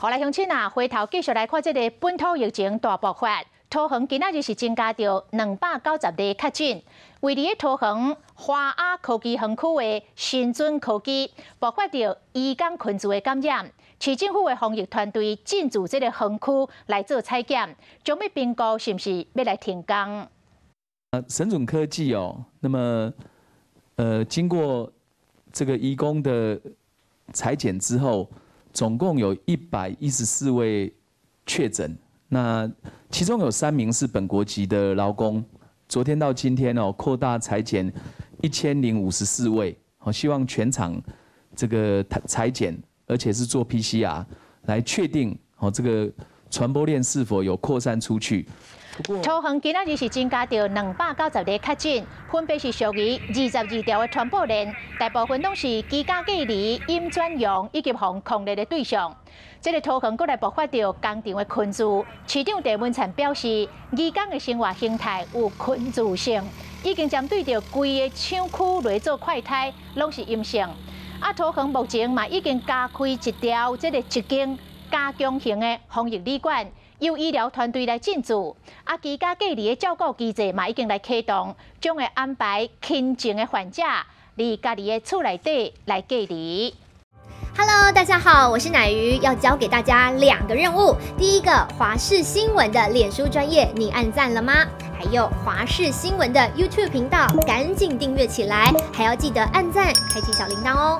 好來，鄉親啊，回頭繼續來看這个本土疫情大爆發，桃園今仔日是增加著290例確診。位佇咧桃園華亞科技園區的神準科技爆發著移工群聚的感染，市政府的防疫團隊進駐這个園區來做採檢，將欲評估是毋是欲來停工。神準科技哦，那麼經過這個移工的採檢之後，總共有114位確診，那其中有三名是本國籍的勞工。昨天到今天哦，擴大採檢1054位，好，希望全廠這個採檢，而且是做 PCR 來確定哦，這個傳播鏈是否有擴散出去。桃園今仔日是增加著290例確診，分別是屬於22條的傳播鏈，大部分攏是居家隔離、陰轉陽以及防控疫的對象。這个桃園閣來爆發著工廠的群聚，市長鄭文燦表示，移工的生活形態有群聚性，已經針對著規个廠區來做快篩，攏是陰性。啊，桃園目前嘛已經加開一條這个一間加強型的防疫旅館，由醫療團隊來進駐，啊，居家隔離的照顧機制嘛已經來啟動，將會安排輕症的患者佇家己的厝內底來隔離。 Hello，大家好，我是乃瑜，要交給大家兩個任務。第一個，華視新聞的臉書專頁，你按讚了嗎？還有華視新聞的 YouTube 頻道，趕緊訂閱起來，還要記得按讚，開啟小鈴鐺哦。